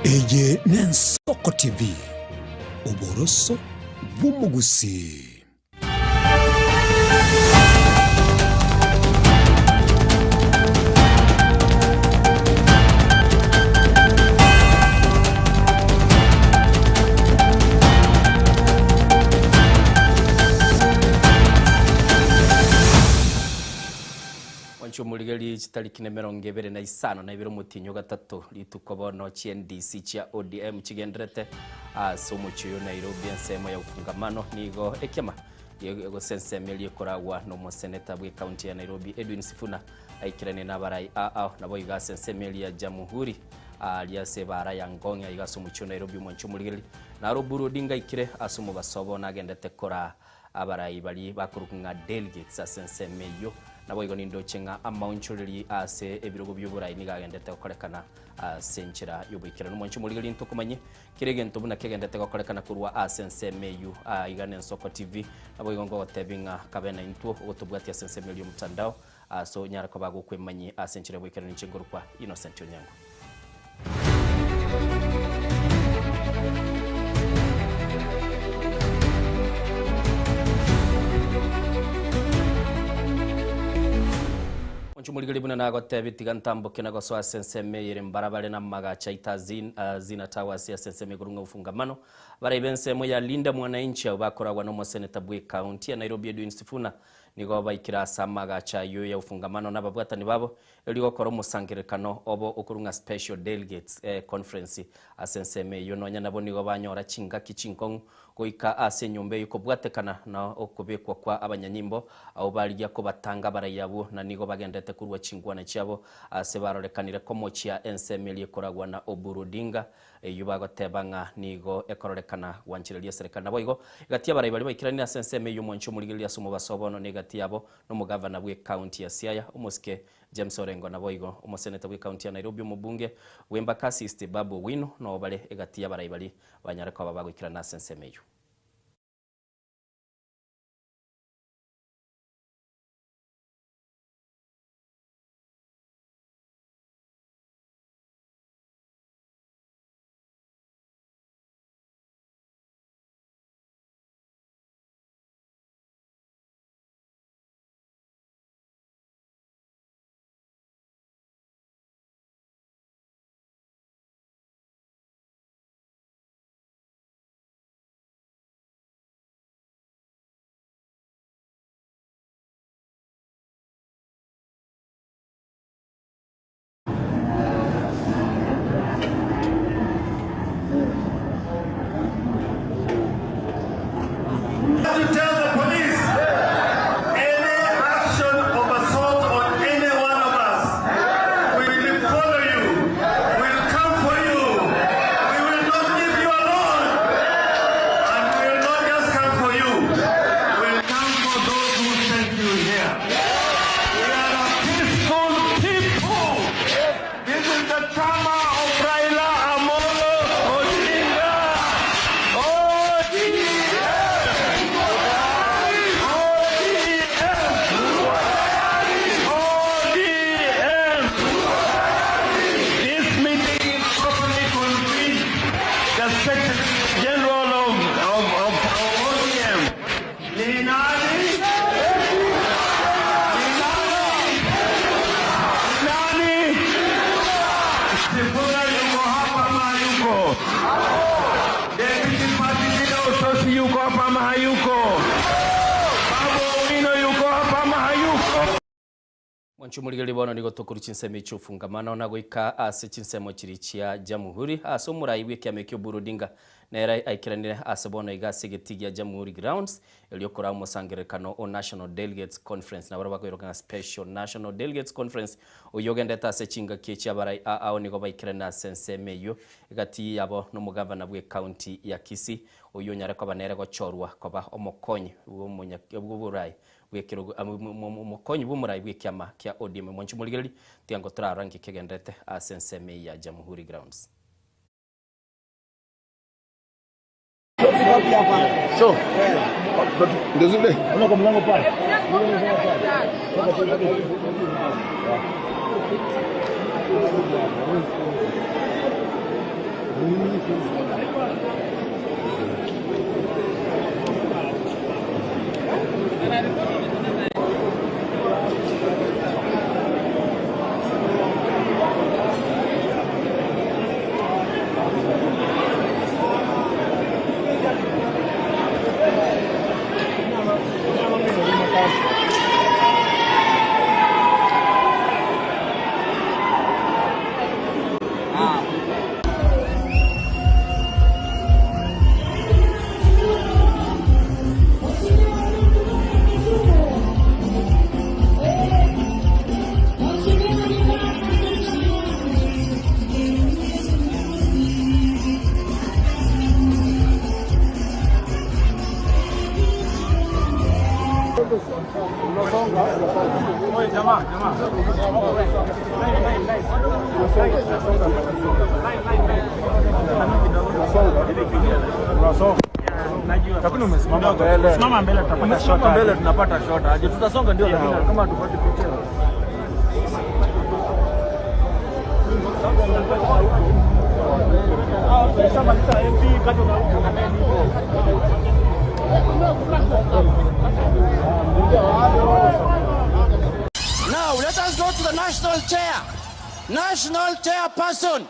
Eye n'Ensoko TV, oboroso bw'omogusii. Mwanche omorigereria chitariki na emerongo ebere na isano na ibere omotienyi o gatato rituko bono chi NDC chia ODM chigenderete ase omochie oyo Nairobi ensemo ya ufungamano nigo ekiama gose ensemo eria ekoragwa na omoseneta bwe county ya Nairobi Edwin Sifuna aikerane na abarai ao nabo iga ase ensemo eria ya Jamhuri aria ase ebara ya Ngong aiga ase omochie o Nairobi omwanche omorigereria naro Oburu Odinga aikire ase omobaso bono agendete koraa abarai baria bakorokwa ng'a delegates ase ensemo eyio. Naboigo nindoche ng'a amaonchoreria ase ebirogo bi'oborai nigo agendete gokorekana ase enchera y'oboikeranu. Mwanche omorigererie ntokomanye kera egento buna kegendete gokorekana korwa ase ensemo eyio. Aiga n'Ensoko TV, naboigo ngogotebia ng'a kabe naintwe ogotobwatia ase ensemo eria y'omotandao ase onyare koba gokwemanyia ase enchera y'oboikeranu. Inche nkorokwa Innocent Onyango. Monche omorigereria buna nagotebia, tiga ntamboke na gosoa ase ensemo eye ere mbarabare namagacho aito Zina Towers ase ensemo igoro ng'a ufungamano. Baraibe ensemo ya Linda Mwananchi abwo bakoragwa nomoseneta bw'ecounty ya Nairobi Edwin Sifuna nigo baikire ase amagacho ayio ya ufungamano nababwatani babo Erio gokora omosangererekano obo okorwa ng'a Special Delegates Conference ase ensemo eyio, nonya nabo nigo banyora chingaki chinkong'u goika ase enyomba eyio kobwatekana na okobekwa kwa abanyanyimbo abwo barigia kobatanga abarai abwo, na nigo bagenderete korua chinkwana chiabo ase barorekanire komochia ensemo eria ekoragwa na Oburu Odinga eyio bagoteba ng'a nigo ekororekana gwanchereria eserekari. Naboigo egati y'abarai baria baikeranire ase ensemo eyio omwanche omorigereria ase omobaso bono negati yabo Nomogavana bw'ecounty ya Siaya, omosike James Orengo naboigo omoseneta bw'ecounty ya Nairobi omobunge bw'Embakasi East Babu Owino noo bare egati y'abarai baria banyare koba bagoikerana ase ensemo eyio. To tell the police any action of assault on any one of us, we will follow you, we will come for you, we will not leave you alone, and we will not just come for you, we will come for those who sent you here. We are a peaceful people. This is the chama of Raila Amolo Odinga. ODM! ODM! This meeting is properly convened. The Secretary General of ODM. Ni nani? Ni nani? Nani? Sifuna yuko hapa ama hayuko? Deputy Party Leader Osotsi yuko hapa ama hayuko? Babu Owino yuko hapa ama hayuko? Mwanche omorigereria bono nigo tokorwa chinsemo echi ofungamano na goika ase chinsemo chiria chia Jamhuri ase omorai bw'ekiama ekio Oburu Odinga nere aikeranire ase bono iga ase egetii gia Jamhuri Grounds erio koraa omosangererekano o National Delegates Conference nabarabwo bakoiroka ng'a Special National Delegates Conference oyio ogendete ase chingaki echi abarai ao nigo baikeranire ase ensemo eyio egati yabo nomogavana bw'ecounty ya Kisii oyio onyare koba nere gochorwa koba omokonyi bw'oborai bw'ekerogo omokonyi bw'omorai bw'ekiama kia ODM. Mwanche morigererie, tiga ngo torarora nki kegenderete ase ensemo eye ya Jamhuri Grounds. Simama mbele tutapata shot. Mbele tunapata shot. Aje tutasonga ndio, lakini kama tupate picha. Now let us go to the national chair. National chairperson.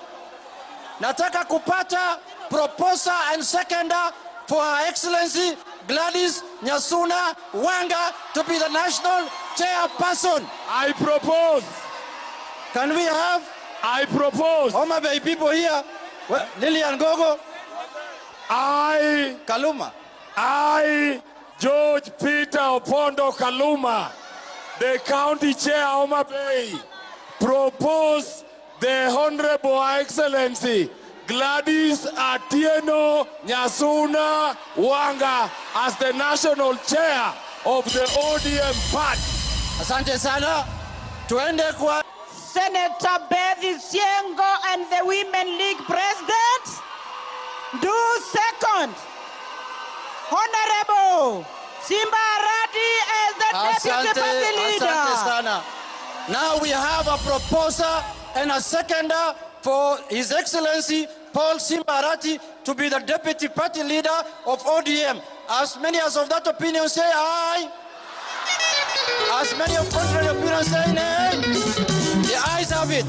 Nataka kupata proposer and seconder for Her Excellency Gladys Nyasuna Wanga to be the national chairperson. I propose. Can we have I propose. Homa Bay people here? Well, Lillian Gogo. I Kaluma. I, George Peter Opondo Kaluma, the county chair Homa Bay, propose the Honorable Excellency Gladys Atieno Nyasuna Wanga as the national chair of the ODM party. Asante sana. Tuende kwa Senator Beth Syengo and the Women League President. Do second. Honorable Simba Arati as the Deputy Party Leader. Asante sana. Now we have a proposer and a seconder for His Excellency Paul Simba Arati to be the Deputy Party Leader of ODM. As many as of that opinion say aye. As many of contrary opinion say nay. The ayes have it.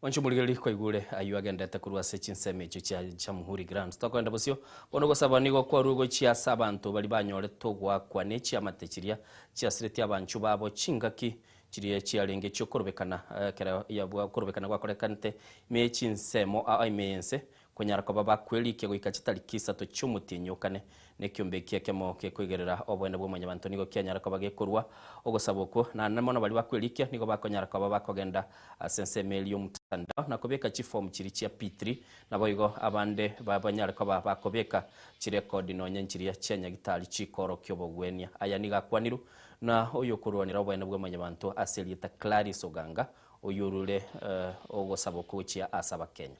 Wanchumurigeri kwa igure ayu agendete kurwa se chinseme icho chia Jamhuri Grounds tokwenda bosio bono gosaba nigo kwa rugo chia sabantu bali banyore togwa kwa nechi amatechiria chiasireti abanchu babo chingaki chirie chiarenge chokorobekana kera yabwa korobekana gwakorekante me chinsemo a imense kunyara ko baba kweli goika chitariki 3 chumutinyukane nekyombe kiekemo kekwigerera obwene bwo mwanyabantu nigo kianyara ko bagekorwa ogosaboko na namono bali bakwelikia nigo bakonyara ko bakogenda asensemeli omutandao nakobeka chiform chiri chia P3 nabo igo abande babanyara ko bakobeka chirekodi nonye nchiria chianya gitari chikoro kyobogwenia aya niga kwaniru na oyo kurwanira obwene bwo mwanyabantu aselieta Clarice Oganga oyurule ogosaboko chia asaba Kenya.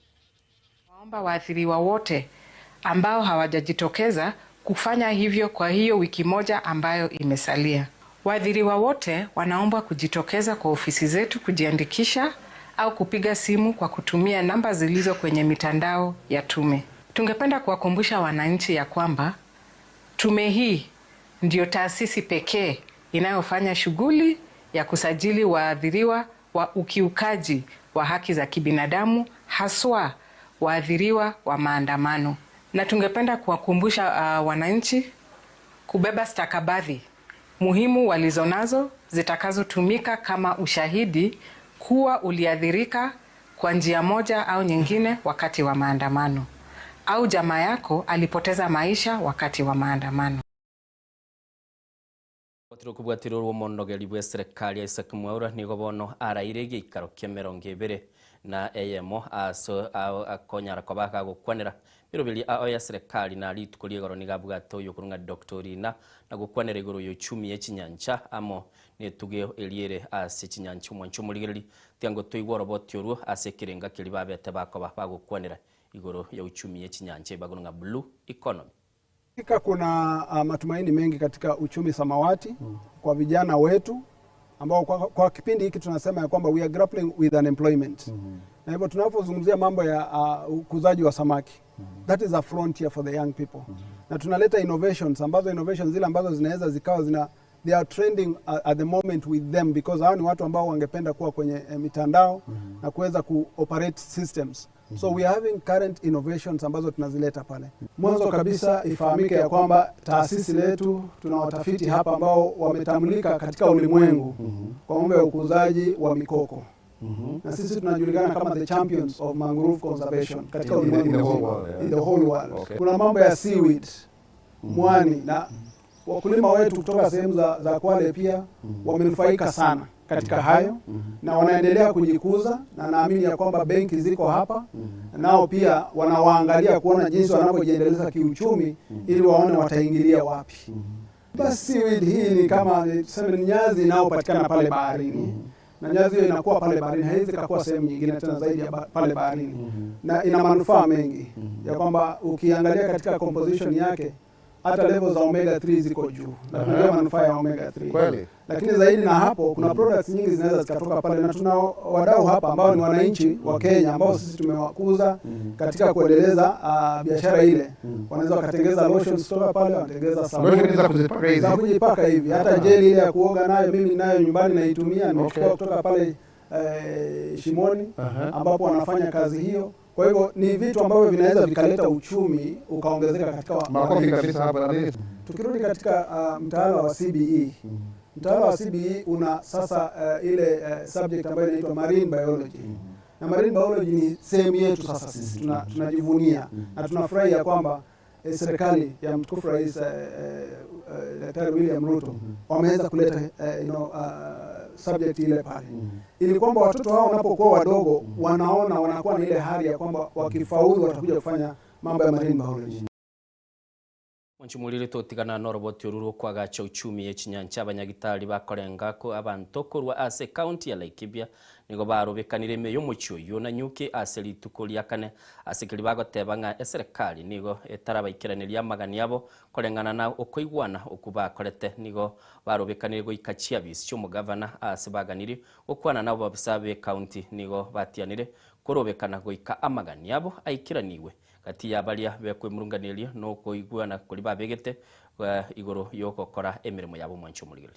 Waomba waathiriwa wote ambao hawajajitokeza kufanya hivyo kwa hiyo wiki moja ambayo imesalia. Waathiriwa wote wanaomba kujitokeza kwa ofisi zetu kujiandikisha au kupiga simu kwa kutumia namba zilizo kwenye mitandao ya tume. Tungependa kuwakumbusha wananchi ya kwamba tume hii ndio taasisi pekee inayofanya shughuli ya kusajili waathiriwa wa ukiukaji wa haki za kibinadamu, haswa waathiriwa wa maandamano. Na tungependa kuwakumbusha wananchi kubeba stakabadhi muhimu walizonazo zitakazotumika kama ushahidi kuwa uliathirika kwa njia moja au nyingine wakati wa maandamano, au jamaa yako alipoteza maisha wakati wa maandamano. Kubwatiro rwo bwe serikali ya Isaac Mwaura nigo bono araire gikaro kia 20 na eyemo aso akonyara kwa bakagukwanira birobili ya serikali na rituko liegoro nigabwato yo kurunga doctorina na gukwanira igoro yo chumi ekinyancha amo netuge eliere ase kinyancha omwancho muligereri tiango toigworo botyoru ase kirenga kiri babete bakoba bagukwanira igoro ya uchumi ekinyancha bagurunga blue economy. Kuna matumaini mengi katika uchumi samawati kwa vijana wetu ambao kwa kipindi hiki tunasema ya kwamba we are grappling with unemployment. Na hivyo tunapozungumzia mambo ya ukuzaji wa samaki, that is a frontier for the young people. Na tunaleta innovations ambazo innovations zile ambazo zinaweza zikawa zina they are trending at the moment with them, because hao ni watu ambao wangependa kuwa kwenye mitandao na kuweza kuoperate systems. So we are having current innovations ambazo tunazileta pale. Mwanzo kabisa ifahamike ya kwamba taasisi letu tuna watafiti hapa ambao wametambulika katika ulimwengu kwa mambo ya ukuzaji wa mikoko. Na sisi tunajulikana kama the champions of mangrove conservation katika ulimwengu mzima, in the whole world. Okay. Kuna mambo ya seaweed, mwani, na wakulima wetu kutoka sehemu za Kwale pia wamenufaika sana katika hayo na wanaendelea kujikuza, na naamini ya kwamba benki ziko hapa nao pia wanawaangalia kuona jinsi wanavyojiendeleza kiuchumi ili waone wataingilia wapi. Basi seaweed hii ni kama tuseme ni nyazi inayopatikana pale baharini. Na nyazi hiyo inakuwa pale baharini, haiwezi kuwa sehemu nyingine tena zaidi ya pale baharini. Na ina manufaa mengi ya kwamba ukiangalia katika composition yake hata level za omega 3 ziko juu. Na tunajua manufaa ya omega 3. Kweli. Lakini zaidi na hapo kuna products nyingi zinaweza zikatoka pale, na tuna wadau hapa ambao ni wananchi wa Kenya ambao sisi tumewakuza katika kuendeleza biashara ile. Wanaweza wakatengeza lotions kutoka pale, wanatengeza sabuni Lotion za kujipaka hizi. Za kujipaka hivi. Hata jeli ile ya kuoga nayo mimi ninayo nyumbani naitumia, nimechukua kutoka pale Shimoni ambapo wanafanya kazi hiyo. Kwa hivyo ni vitu ambavyo vinaweza vikaleta uchumi ukaongezeka katika Makofi kabisa hapa na nini. Tukirudi katika mtaala wa CBE. Mtaala wa CBE una sasa ile subject ambayo inaitwa marine biology. Na marine biology ni sehemu yetu sasa sisi tunajivunia na tunafurahi ya kwamba serikali ya mtukufu Rais Daktari William Ruto wameweza kuleta subject ile pale. Ili kwamba watoto hao wanapokuwa wadogo wanaona wanakuwa na ile hali ya kwamba wakifaulu watakuja kufanya mambo ya marine biology. Mwanchumulire totigana noroboti oruro kwagacha uchumi yechinyancha abanyagitari bakorenga ko abantu korwa ase county ya Laikipia nigo barobekanire meyo muchuyo na nyuki ase rituko ria kane asekiri bagoteba ng'a eserikali nigo etarabaikiraneria magani yabo korengana na okoigwana okubakorete nigo barobekanire goika chiabisi ch'omugavana ase baganire okwana nabo babisabe county nigo batianire korobekana goika amagani yabo aikiraniwe kati ya baria bekwemurunganiria no koigwana kuri babegete igoro yokokora emirimo yabo mwancho murigiri.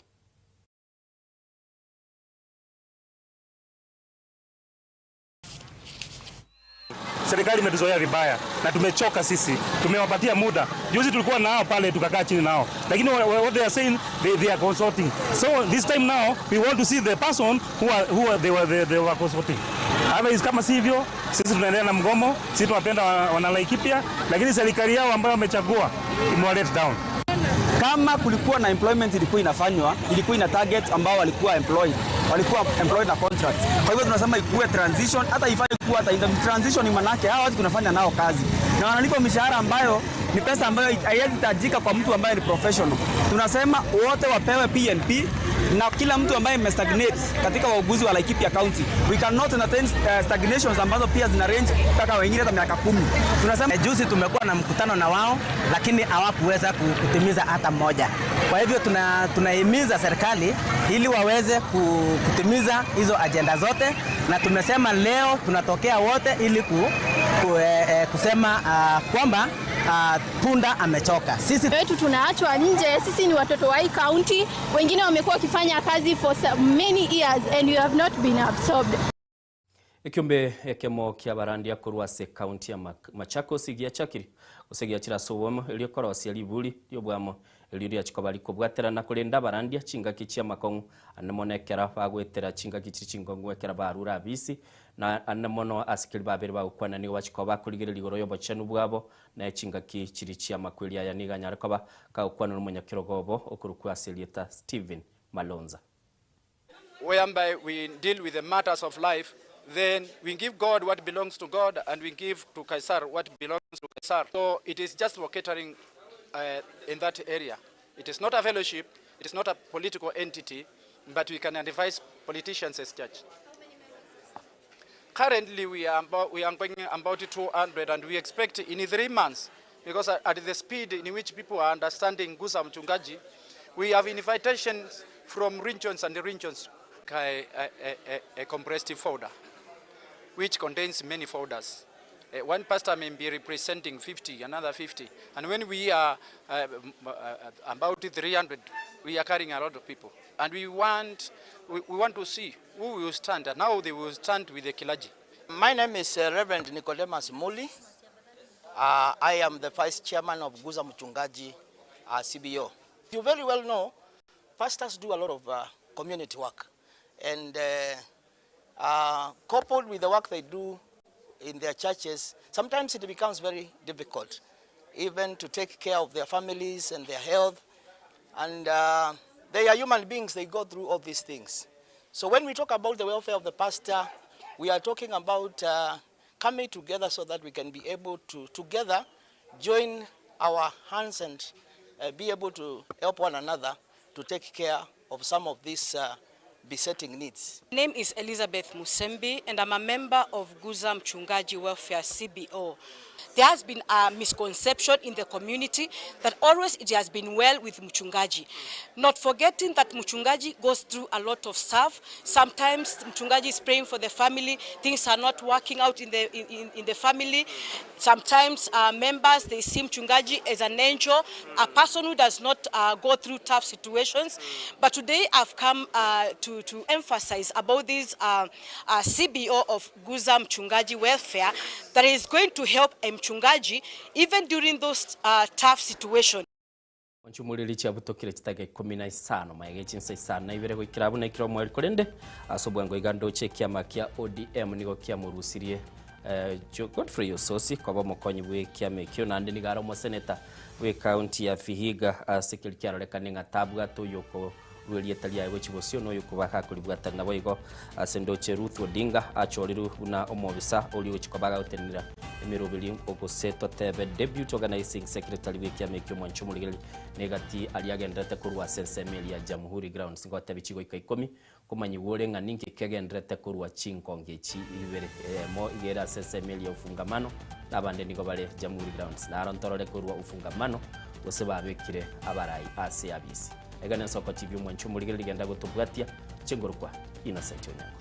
Serikali imetuzoea vibaya na tumechoka sisi. Tumewapatia muda. Juzi tulikuwa nao pale tukakaa chini nao. Lakini what they are saying, they are consulting. So this time now we want to see the person who they were consulting. Otherwise kama sivyo sisi tunaendelea na mgomo, sisi tunapenda wana Laikipia, lakini serikali yao ambayo wamechagua imewa let down. Kama kulikuwa na employment ilikuwa inafanywa, ilikuwa ina target ambao walikuwa employed. Walikuwa employed na contract. Kwa hivyo tunasema ikuwe transition, hata ifai kuwa hata transition ni manake hao watu tunafanya nao kazi. Na wanalipwa mishahara ambayo ni pesa ambayo haiwezi tajika kwa mtu ambaye ni professional. Tunasema wote wapewe PNP na kila mtu ambaye amestagnate katika wauguzi wa Laikipia County. We cannot entertain stagnations ambazo pia zina range mpaka wengine hata miaka 10. Tunasema juzi tumekuwa na mkutano na wao lakini hawakuweza kutimiza hata mmoja. Kwa hivyo tunahimiza serikali ili waweze kutimiza hizo agenda zote, na tumesema leo tunatokea wote ili kusema kwamba punda amechoka. Sisi wetu tunaachwa nje, sisi ni watoto wa hii county, wengine wamekuwa wakifanya kazi for many years and you have not been absorbed. Ekiombe ekemo kia barandia korwa se county ya Machakos igia chakiri osegia chirasobomo eliokorosia libuli lyobwamo eliria chikobali kobwatera na kulenda barandia chingaki chia makongo anemonekera bagwetera chingaki chichingongo ekera barura bisi na anemono asikili babere bagukwana ni wachikoba kuligere ligoro yobochenu bwabo na chingaki chiri chia makwelia ya niganyara koba kagukwana n'umunyakirogobo okurukwa Selieta Steven Malonza. Whereby we deal with the matters of life, then we give God what belongs to God and we give to Caesar what belongs to Caesar. So it is just for catering in that area. It is not a fellowship, it is not a political entity, but we can advise politicians as church. Currently we are going about 200 and we expect in 3 months, because at the speed in which people are understanding Guza Mchungaji, we have invitations from regions and regions, a compressed folder. which contains many folders. One pastor may be representing 50, another 50. And when we are about 300, we are carrying a lot of people. And we want to see who will stand and how they will stand with the clergy. My name is Reverend Nicodemus Muli. I am the vice chairman of Guza Mchungaji CBO. You very well know, pastors do a lot of community work. And coupled with the work they do in their churches, sometimes it becomes very difficult, even to take care of their families and their health. And they are human beings, they go through all these things. So when we talk about the welfare of the pastor, we are talking about coming together so that we can be able to, together, join our hands and be able to help one another to take care of some of these besetting needs. My name is Elizabeth Musembi, and I'm a member of Guza Mchungaji Welfare CBO. There has been a misconception in the community that always it has been well with Mchungaji. Not forgetting that Mchungaji goes through a lot of stuff. Sometimes Mchungaji is praying for the family, things are not working out in the family. Sometimes members, they see Mchungaji as an angel, a person who does not go through tough situations. But today I've come to emphasize about this CBO of Guza Mchungaji Welfare that is going to help Mchungaji even during those tough situations. Nchumuriri chia butokire chitaga 15 maege chinsa isana ibere goikira buna ikiro mweri korende asobwango igando che kiama kia ODM nigo kia murusirie Godfrey Ososi kwaba mokonyi bwe kiama ekio nande nigaro mo senator we county ya Vihiga asekeli kiarorekane ngatabwa toyoko rwelietalia gwe no yukubaka kulibwata nabo igo asendoche Ruth Odinga achoriru una omobisa oli uchikobaga utenira emirobili ogoseto tebe deputy organizing secretary wiki amekyo mwanchumurigeli negati aliagendrete kurwa sensemeli ya Jamhuri Grounds ngote bichigo ika 10 kumanyi wole ng'aninki kegendrete kurwa chinkonge chi ibere mo igera sensemeli ya ufungamano nabande nigo bale Jamhuri Grounds narontorore kurwa ufungamano gose babekire abarai ase abisi. Egana Nsoko TV mwanchumurigeli ligenda gutubwatia chingurukwa Innocent Onyango.